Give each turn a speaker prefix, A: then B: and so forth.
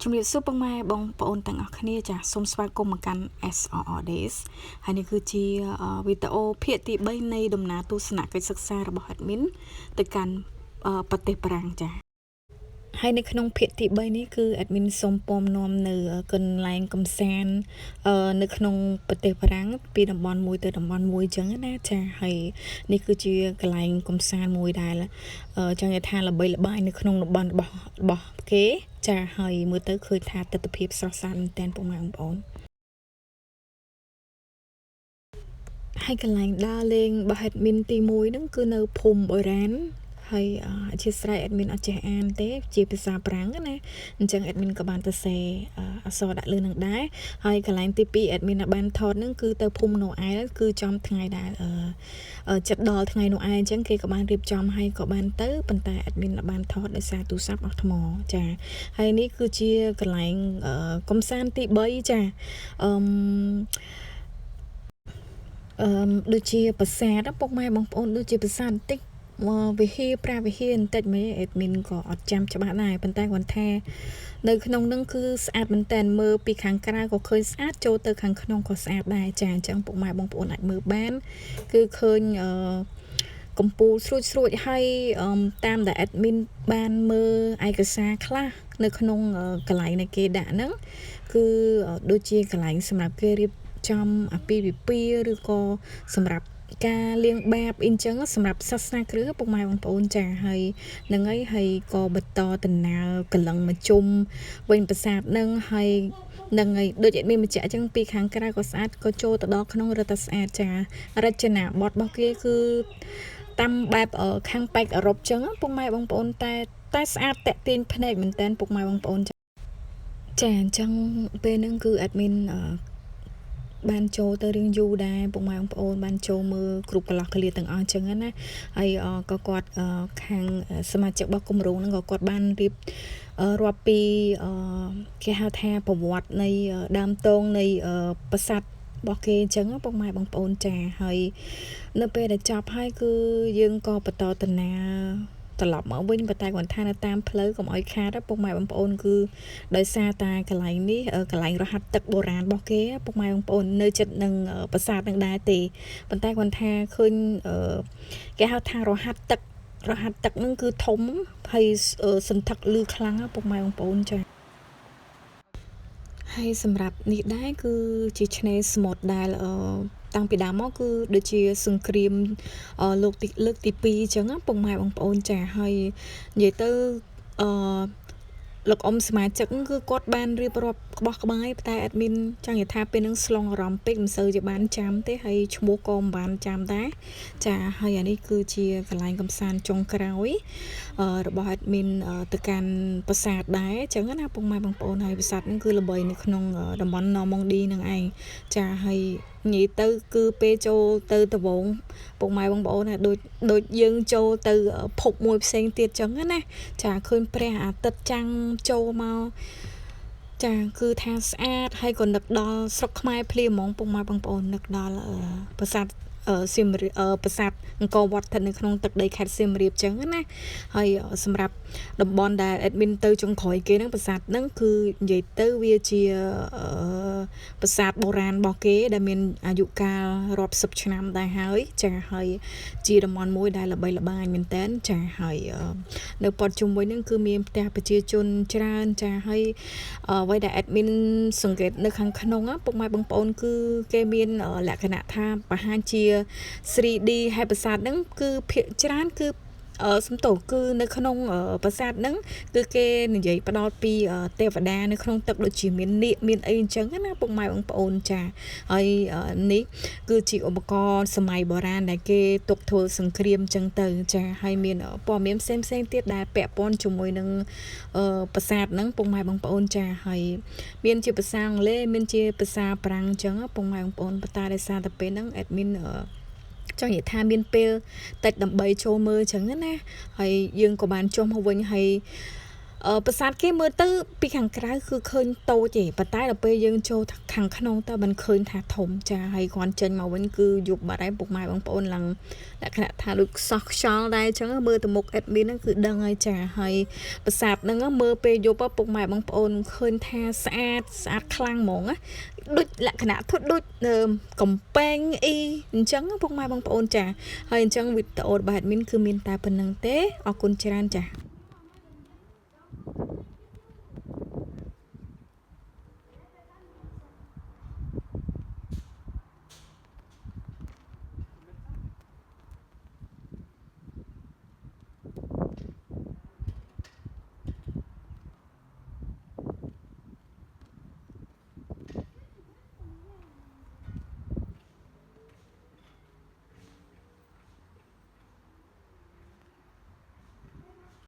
A: ជំរាបសួរពុកម៉ែបងប្អូនទាំងអស់គ្នាចាសសូមស្វាគមន៍មកកាន់ SRR Days ហើយនេះគឺជាវីដេអូភាគទី3នៃដំណើរទស្សនកិច្ចសិក្សារបស់ admin ទៅកាន់ប្រទេសបារាំងចាសហើយនៅក្នុងភាគទី3នេះគឺ admin សូមពំនាំនៅកន្លែងកំសាន្តនៅក្នុងប្រទេសបារាំងពីតំបន់មួយទៅតំបន់មួយអញ្ចឹងណាចាហើយនេះគឺជាកន្លែងកំសាន្តមួយដែលចង់និយាយថាល្បីល្បាញនៅក្នុងតំបន់របស់គេចាហើយមើលទៅឃើញថាទស្សនភាពស្រស់ស្អាតមែនទែនពុកម៉ែបងប្អូនហើយកន្លែងដើរលេងរបស់ admin ទី1ហ្នឹងគឺនៅភូមិបុរាណហើយអធិស្ឋាន admin អត់ចេះអានទេជាភាសាប្រាំងណាអញ្ចឹង admin ក៏បានទៅសេអក្សរដាក់លើនឹងដែរហើយកន្លែងទី2 admin បានថតហ្នឹងគឺទៅភូមិណូអែលគឺចំថ្ងៃដែលចិត្តដល់ថ្ងៃណូអែលអញ្ចឹងគេក៏បានរៀបចំឲ្យក៏បានទៅប៉ុន្តែ admin បានថតដោយសារទូរស័ព្ទអស់ថ្មចាហើយនេះគឺជាកន្លែងកំសាន្តទី3ចាអឺអឺដូចជាប្រាសាទពុកម៉ែបងប្អូនដូចជាប្រាសាទបន្តិចវិហារប្រាវិហារបន្តិចមែន admin ក៏អត់ចាំច្បាស់ដែរប៉ុន្តែគាត់ថានៅក្នុងនឹងគឺស្អាតមែនតើមើលពីខាងក្រៅក៏ឃើញស្អាតចូលទៅខាងក្នុងក៏ស្អាតដែរចាអញ្ចឹងពុកម៉ែបងប្អូនអាចមើលបានគឺឃើញអឺកំពូលស្រួចស្រួចហើយតាមដែល admin បានមើលឯកសារខ្លះនៅក្នុងកន្លែងដែលគេដាក់ហ្នឹងគឺដូចជាកន្លែងសម្រាប់គេរៀបចំអាពាហ៍ពិពាហ៍ឬក៏សម្រាប់ការលាងបាបអីចឹងសម្រាប់សាសនាគ្រិស្តពុកម៉ែបងប្អូនចាហើយនឹងហើយហើយក៏បន្តដំណើរកលឹងមកជុំវិញប្រាសាទនឹងហើយនឹងហើយដូចមានបញ្ជាក់អញ្ចឹងពីខាងក្រៅក៏ស្អាតក៏ចូលទៅដល់ក្នុងរឹតតែស្អាតចារចនាបថរបស់គេគឺតាមបែបខាងប៉ែកអឺរ៉ុបចឹងពុកម៉ែបងប្អូនតែតែស្អាតតាក់ទាញភ្នែកមែនតើពុកម៉ែបងប្អូនចាអញ្ចឹងពេលហ្នឹងគឺ admin បានចូលទៅរៀងយូរដែរពុកម៉ែបងប្អូនបានចូលមើលគ្រប់កន្លោះកលៀទាំងអស់អញ្ចឹងណាហើយក៏គាត់ខាងសមាជិករបស់គម្រោងហ្នឹងក៏គាត់បានរៀបរាប់ពីគេហៅថាប្រវត្តិនៃដើមតងនៃប្រាសាទរបស់គេអញ្ចឹងពុកម៉ែបងប្អូនចាហើយនៅពេលដែលចប់ហើយគឺយើងក៏បន្តដំណើរត្រឡប់មកវិញប៉ុន្តែគាត់ថានៅតាមផ្លូវកុំឲ្យខាតពុកម៉ែបងប្អូនគឺដោយសារតែកន្លែងនេះកន្លែងរហាត់ទឹកបុរាណរបស់គេពុកម៉ែបងប្អូននៅជិតនឹងប្រាសាទនឹងដែរទេប៉ុន្តែគាត់ថាឃើញគេហៅថារហាត់ទឹករហាត់ទឹកនឹងគឺធំហើយសន្ធឹកលឺខ្លាំងពុកម៉ែបងប្អូនចាហើយសម្រាប់នេះដែរគឺជាឆ្នេរសមុទ្រដែលតាំងពីដើមមកគឺដូចជាសង្គ្រាមលោកទីលើកទី2អញ្ចឹងពុកម៉ែបងប្អូនចាហើយនិយាយទៅអឺលោកអ៊ំសមាជិកគឺគាត់បានរៀបរាប់ក្បោះក្បាយតែ admin ចង់និយាយថាពេលហ្នឹងស្លងអារម្មណ៍ពេកមិនសូវជាបានចាំទេហើយឈ្មោះក៏មិនបានចាំដែរចាហើយអានេះគឺជាកន្លែងកំសាន្តចុងក្រោយរបស់ admin ទៅកាន់ប្រាសាទដែរអញ្ចឹងណាពុកម៉ែបងប្អូនហើយប្រាសាទហ្នឹងគឺល្បីនៅក្នុងតំបន់ណម៉ង់ឌីហ្នឹងឯងចាហើយនិយាយទៅគឺពេលចូលទៅដវងពុកម៉ែបងប្អូនណាដូចដូចយើងចូលទៅភពមួយផ្សេងទៀតចឹងណាចាឃើញព្រះអាទិត្យចាំងចូលមកចាគឺថាស្អាតហើយក៏នឹកដល់ស្រុកខ្មែរភ្លាមហ្មងពុកម៉ែបងប្អូននឹកដល់ប្រាសាទសៀមរាបប្រាសាទអង្គរវត្តស្ថិតនៅក្នុងទឹកដីខេត្តសៀមរាបចឹងណាហើយសម្រាប់តំបន់ដែល admin ទៅចុងក្រោយគេហ្នឹងប្រាសាទហ្នឹងគឺនិយាយទៅវាជាប្រាសាទបុរាណរបស់គេដែលមានអាយុកាលរាប់សិបឆ្នាំដែរហើយចាហើយជាតំបន់មួយដែលល្បីល្បាញមែនតើចាហើយនៅព័ទ្ធជុំវិញហ្នឹងគឺមានផ្ទះប្រជាជនច្រើនចាហើយអ្វីដែល admin សង្កេតនៅខាងក្នុងពុកម៉ែបងប្អូនគឺគេមានលក្ខណៈថាបង្ហាញជា 3D ហើយប្រាសាទហ្នឹងគឺភាគច្រើនគឺសំទោសគឺនៅក្នុងប្រាសាទហ្នឹងគឺគេនិយាយផ្ដោតពីទេវតានៅក្នុងទឹកដូចជាមាននាគមានអីអញ្ចឹងណាពុកម៉ែបងប្អូនចាហើយនេះគឺជាឧបករណ៍សម័យបុរាណដែលគេទុកធ្វើសង្គ្រាមអញ្ចឹងទៅចាហើយមានព័ត៌មានផ្សេងផ្សេងទៀតដែលពាក់ព័ន្ធជាមួយនឹងប្រាសាទហ្នឹងពុកម៉ែបងប្អូនចាហើយមានជាភាសាអង់គ្លេសមានជាភាសាប្រាំងអញ្ចឹងពុកម៉ែបងប្អូនប៉ុន្តែដោយសារតែពេលហ្នឹង admin ចង់និយាយថាមានពេលតិចដើម្បីចូលមើលអញ្ចឹងណាហើយយើងក៏បានចុះមកវិញហើយ ប្រាសាទគេមើលទៅពីខាងក្រៅគឺឃើញតូចទេប៉ុន្តែដល់ពេលយើងចូលខាងក្នុងទៅមិនឃើញថាធំចាហើយគ្រាន់ចេញមកវិញគឺយប់បាត់ហើយពុកម៉ែបងប្អូនឡើងលក្ខណៈថាដូចខ្សោះខ្យល់ដែរអញ្ចឹងមើលទៅមុខ admin ហ្នឹងគឺដឹងហើយចាហើយប្រាសាទហ្នឹងមើលពេលយប់ពុកម៉ែបងប្អូនឃើញថាស្អាតស្អាតខ្លាំងហ្មងណាដូចលក្ខណៈធ្វើដូចកំពែងអីអញ្ចឹងពុកម៉ែបងប្អូនចាហើយអញ្ចឹងវីដេអូរបស់ admin គឺមានតែប៉ុណ្្នឹងទេអរគុណច្រើនចា។